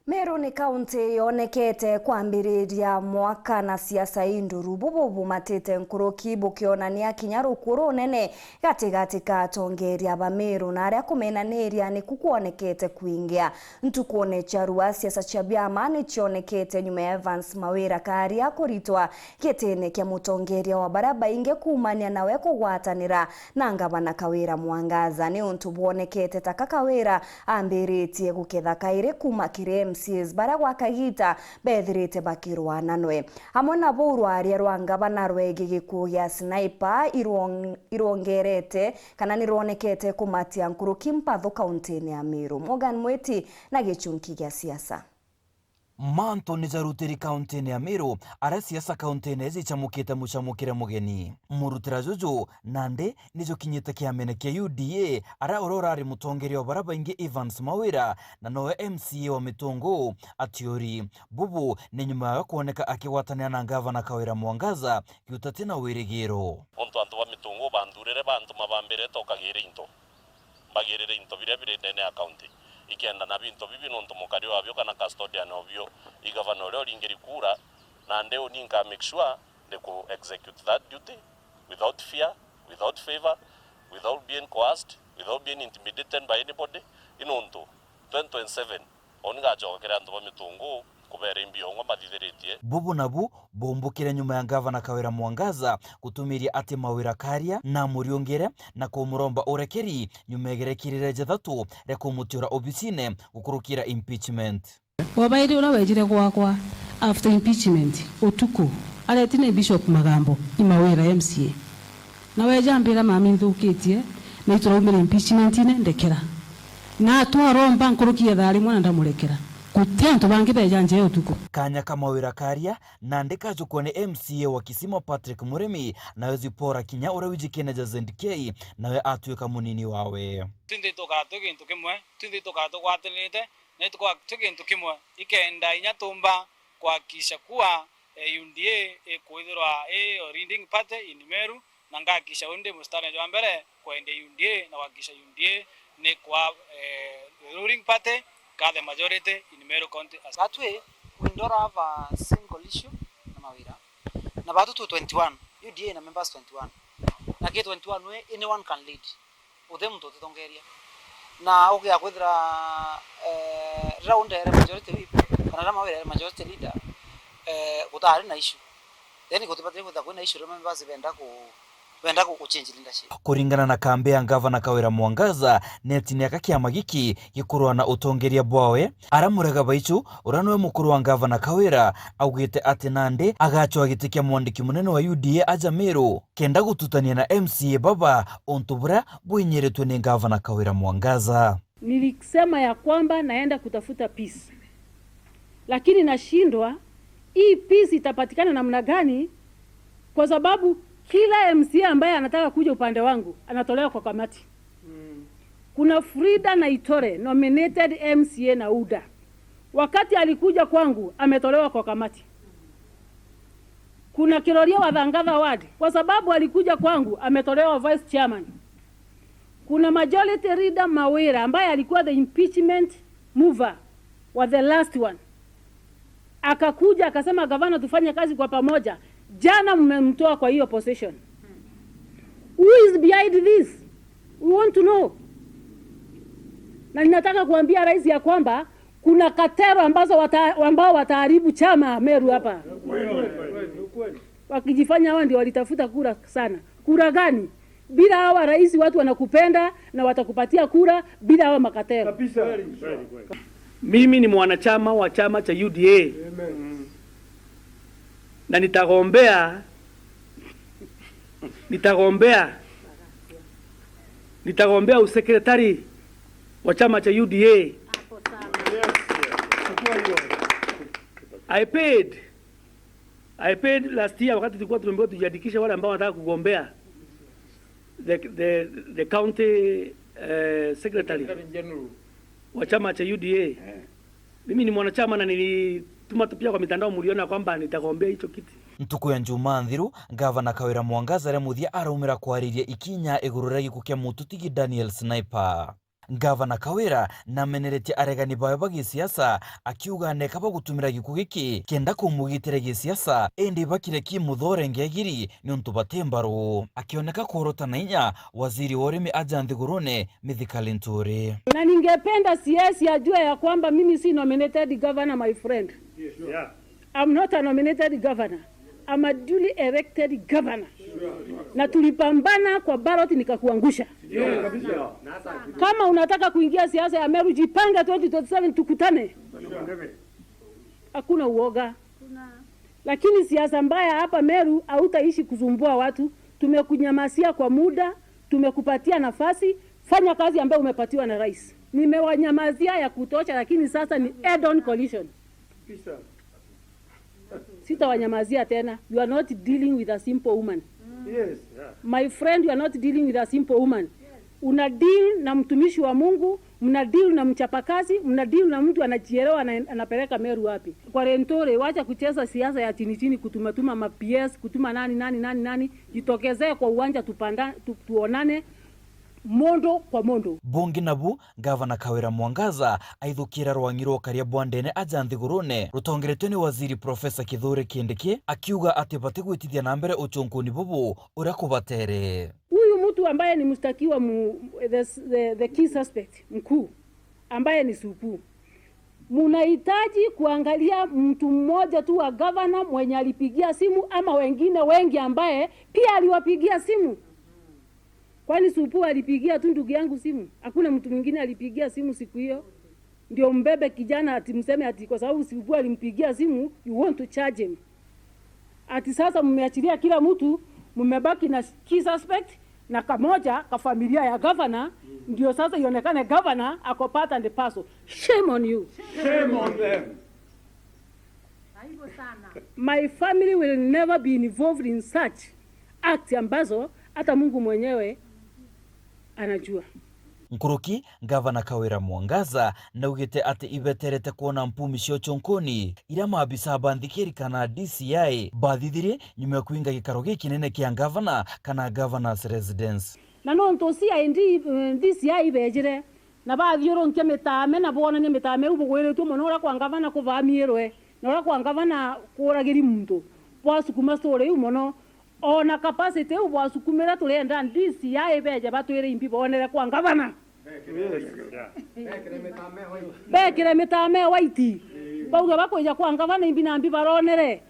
Meru ni kaunti yonekete kwambiriria mwaka na siasa induru bubu bumatite nkuruki bukionania kinya rukuru nene gatigati ka atongeria ba Meru na aria kumenaniria ni kukuonekete kuingia ntukune charua siasa cia biama ni cionekete nyuma ya Evans Mawira Karia kuritwa gitini kia mutongeria wa baria baingi kumania nawe kugwatanira na ngavana Kawira Mwangaza. Ni untu buonekete taka Kawira ambiritie guketha kairi kuma kiri MCAs baria gwa kagita bethirite bakirwana nwe hamwe na bou rwaria rwa ngavana rwegi gikuo gia Sniper irongerete kana nironekete kumatia nkuruki mpatho kaunti-ini ya Meru. Morgan Mweti na gichunki gia siasa. Manto ni jarutiri kaunti-ini ya Meru aria siasa kaunti-ini zichamukite muchamukire mugeni murutira juju nandi nijukinyite kiamene kia UDA aria uria urari mutongeria wa baria baingi Evans Mawira na nowe MCA wa Mitungu Atiori Bubu ni nyuma ya kuoneka akigwatanira na ngavana Kawira Mwangaza giutati na wirigiro. Ontu antu ba Mitungu bandurire bantu mabambire tokagire into bagirire into biria biri nene ya kaunti ikenda na bintu bibi nontu mukari wabyo kana custodian obyo igavana uria uringeri kura na ndeo ninka make sure they could execute that duty without fear, without favor, without being coerced, without being intimidated by anybody. Inontu 2027 onigachokera antu ba Mitungu kubera imbiongo mathithiritie. Bubu nabu bumbukire nyuma ya ngavana Kawira Mwangaza kutumiria ati Mawira Karia na muriongere na kumuromba urekeri nyuma egerekirire jathatu re kumutiura obisine gukurukira impeachment. Wabairi ura wejire gwakwa after impeachment utuku aretine Bishop Magambo imawira MCA na wejambira mami nthukitie na ituraumire impeachment ine ndekera na twaromba nkurukie thari mwana ndamurekera kutentu bangi beja nje utuku. Kanya kama Mawira Karia na ndika jukwa ni MCA wa Kisima Patrick Murimi nawe zipora kinya ura wijikene ja ZK nawe atuika munini wawe. Twinthe tukara twi gintu kimwe, twinthe tukara tugwatanirite na tukwa twi gintu kimwe ikenda inyatumba kuhakikisha kuwa UDA ikuithirwa leading party in Meru na ngahakikisha undi mustari wa mbere kwenda UDA na kuhakikisha UDA ni kwa ruling party ka the majority in Meru County. That way, we don't have a single issue na Mawira. Na bado tu 21, UDA na members 21. Na ke 21 we anyone can lead. Uthe mtu utetongeria. Na ukia kwithira round ere majority whip kana Mawira majority leader gutari na issue. Then gutibate kwitha kwina issue members benda ku wenda guchange leadership. Kuringana na kambe ya ngavana Kawira Mwangaza netiniaka kiama giki gikurwa na utongeria bwawe aramurega baichu uria niwe mukuru wa ngavana Kawira augite ati nandi agachwa giti kia mwandiki munene wa UDA aja Meru kenda gututania na MCA baba untu buria bwinyiritwe ni ngavana Kawira Mwangaza. Nilisema ya kwamba naenda kutafuta peace, lakini nashindwa hii peace itapatikana namna gani, kwa sababu kila MCA ambaye anataka kuja upande wangu anatolewa kwa kamati. Kuna Frida Naitore nominated MCA na UDA. Wakati alikuja kwangu ametolewa kwa kamati. Kuna Kiroria wa Thangatha Ward, kwa sababu alikuja kwangu ametolewa vice chairman. Kuna majority leader Mawira ambaye alikuwa the impeachment mover wa the last one. Akakuja akasema gavana tufanye kazi kwa pamoja. Jana mmemtoa kwa hiyo position. Who is behind this? We want to know. Na ninataka kuambia rais ya kwamba kuna katero ambazo ambao wataharibu chama Meru hapa. Wakijifanya hao ndio walitafuta kura sana. Kura gani? Bila hawa rais watu wanakupenda na watakupatia kura bila hawa makatero. Kabisa. Mimi ni mwanachama wa chama cha UDA. Amen. Na nitagombea usekretari wa chama cha UDA. I paid last year wakati tulikuwa tumeambiwa tujiandikishe wale ambao wanataka kugombea the county secretary wa chama cha UDA. Mimi ni mwanachama na nilituma pia kwa mitandao, mliona kwamba nitagombea hicho kiti. Ntuku ya Njuma Nthiru, gavana Kawira Mwangaza aria muthia araumira kwariria ikinya iguru ria gikuo kia mututigi Daniel Sniper. Gavana Kawira nameneretie aregani bayo ba gisiasa akiuga neka bagutumira giku giki kenda kumugitira gisiasa indi bakire kimuthore ngegiri ni untu batembaru. Akioneka kuhorota na inya waziri wa urimi aja nthigurune Mithika Linturi. Na ningependa CS ajue ya kwamba mimi si nominated governor, my friend. Yes, yeah. I'm not a nominated governor. I'm a duly elected governor. Na tulipambana kwa ballot nikakuangusha. Yeah. Kama unataka kuingia siasa ya Meru, jipange 2027 tukutane. Hakuna uoga. Lakini siasa mbaya hapa Meru hautaishi kuzumbua watu. Tumekunyamasia kwa muda, tumekupatia nafasi, fanya kazi ambayo umepatiwa na rais. Nimewanyamazia ya kutosha, lakini sasa ni head-on collision. Sitawanyamazia tena. You are not dealing with a simple woman. Yes. Yeah. My friend, you are not dealing with a simple woman. Una deal na mtumishi wa Mungu, mna deal na mchapakazi, mna deal na mtu anajielewa anapeleka Meru wapi. Kwa Lentore, wacha kucheza siasa ya chini chini, kutuma tuma ma PS, kutuma nani nani nani nani, jitokezee kwa uwanja tupanda, tuonane mondo kwa mondo. Bungi nabu Gavana Kawira Mwangaza aithukira rwang'iro karia bwandene aja nthigurune rutongeretwe ni waziri Profesa Kithure Kindiki akiuga ati bati gwitithia na mbere uchunkuni bubu uria kubatere. Huyu mtu ambaye ni mshtakiwa the key suspect mkuu ambaye ni Supu, munahitaji kuangalia mtu mmoja tu wa governor mwenye alipigia simu ama wengine wengi ambaye pia aliwapigia simu. Kwani Supu alipigia tu ndugu yangu simu? Hakuna mtu mwingine alipigia simu siku hiyo. Ndio mbebe kijana ati mseme ati kwa sababu Supu alimpigia simu you want to charge him. Ati sasa mmeachilia kila mtu, mmebaki na key suspect na kamoja ka familia ya governor, ndio sasa ionekane governor ako part and parcel. Shame on you. Shame on them. My family will never be involved in such act ambazo hata Mungu mwenyewe anajua. Nkuruki Gavana Kawira Mwangaza naugite ati ibeterete kuona mpumi cio chonkoni ira maabisa banthikiri kana DCI bathithirie nyuma ya kuinga gikaro gikinene kia gavana kana governor's residence. Na no nto CID DCI bejire na bathiurunkia mitame na bonania mitame ubugwiritwo muno ura kwa gavana kuvamirwe na ura kwa gavana kuragiri muntu bwasukuma story iu muno ona capacity u bwasukumira turenda DCI beje batwire imbi bonere kwa gavana. Bekire mitame waiti bauga bakwija kwa gavana imbi na mbi baronere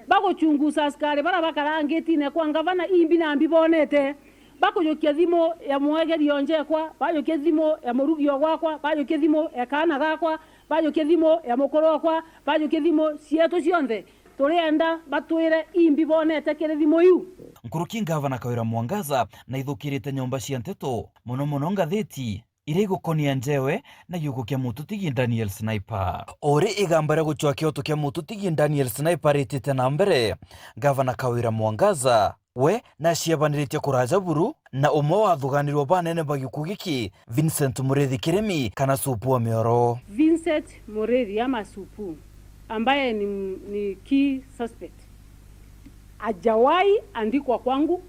baguchungusa askari bara bakarangitine kwa gavana imbi na mbi bonete bakujukia thimu ya mwegerio njekwa bajukia thimu ya murugio gwakwa bajukia thimu ya kana gakwa bajukia thimu ya mukuru wakwa bajukia thimu cietu cionthe turienda batwire imbi bonete kiri thimu iu. Nkuruki Gavana Kawira Mwangaza na ithukirite nyomba cia nteto muno muno ngathiti iria igukonia njewe na giuko kia mututigi Daniel Sniper. Ori igamba ria guchwa kioto kia mututigi Daniel Sniper ritite na mbere Gavana Kawira Mwangaza we na ciabaniritie kuraja buru na umwe wathuganirwo banene ba giku giki Vincent Murithi Kirimi kana Supu wa Mioro. Vincent Murithi ama Supu ambaye ni key suspect hajawahi andikwa kwangu,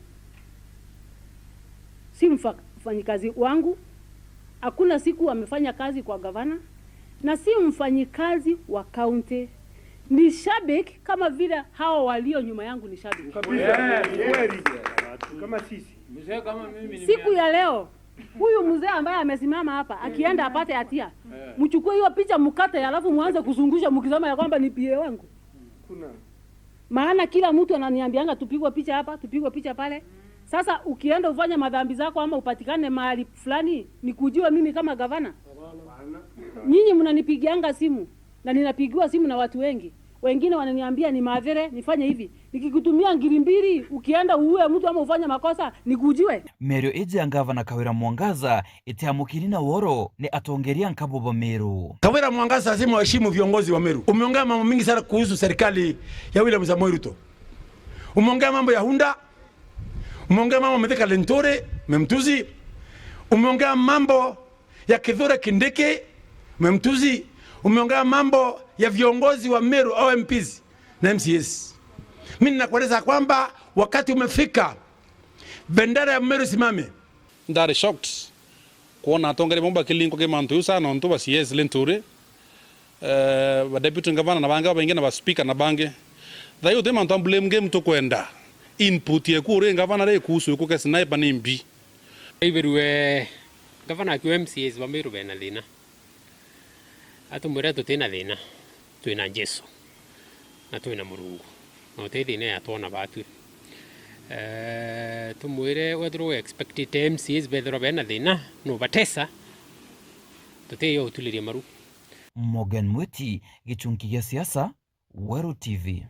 si mfanyikazi wangu, hakuna siku amefanya kazi kwa gavana na si mfanyikazi wa county. Ni shabiki kama vile hao walio nyuma yangu ni shabiki. Kama sisi. Mzee kama mimi ni siku ya leo huyu mzee ambaye amesimama hapa akienda apate hatia, mchukue hiyo picha mkate alafu muanze kuzungusha mkisema ya kwamba ni PA wangu. Kuna maana kila mtu ananiambianga tupigwe picha hapa, tupigwe picha pale. Sasa ukienda ufanye madhambi zako ama upatikane mahali fulani, nikujue mimi kama gavana? Nyinyi mnanipigianga simu na ninapigiwa simu na watu wengi. Wengine wananiambia ni madhere nifanye hivi. Nikikutumia 2 ukienda uue mtu ama ufanye makosa nikujue. Merio ije Gavana Kawira Mwangaza itiamukiri na woro ni atongeria nkabo ba Meru. Kawira Mwangaza lazima waheshimu viongozi wa Meru. Umeongea mambo mingi sana kuhusu serikali ya William Samoei Ruto. Umeongea mambo ya Hunda. Umeongea mambo Mithika Linturi, memtuzi. Umeongea mambo ya Kithure Kindiki, memtuzi. Umeongea mambo ya viongozi wa Meru au MPs na MCS. Mimi ninakueleza kwamba wakati umefika, bendera ya Meru simame. Ndari shocked Kuona atongere bomba kilinko ke mantu yusa na ntu ba CS Linturi ba deputy governor na bange baingi na ba speaker na bange thayo te mantu blame game to kwenda input ye kure governor re kuhusu ku ke sniper ni mbi iberwe governor ku MCAs ba Meru bena thina atumwira tutina thina twina Jesu na twina Murungu na uti thina yatwona batue tumwire wethirwo expected MCAs bethirwo bena thina no batesa tutiyo utulirie maru. Morgan Mweti, Gichunki gia siasa, Weru TV.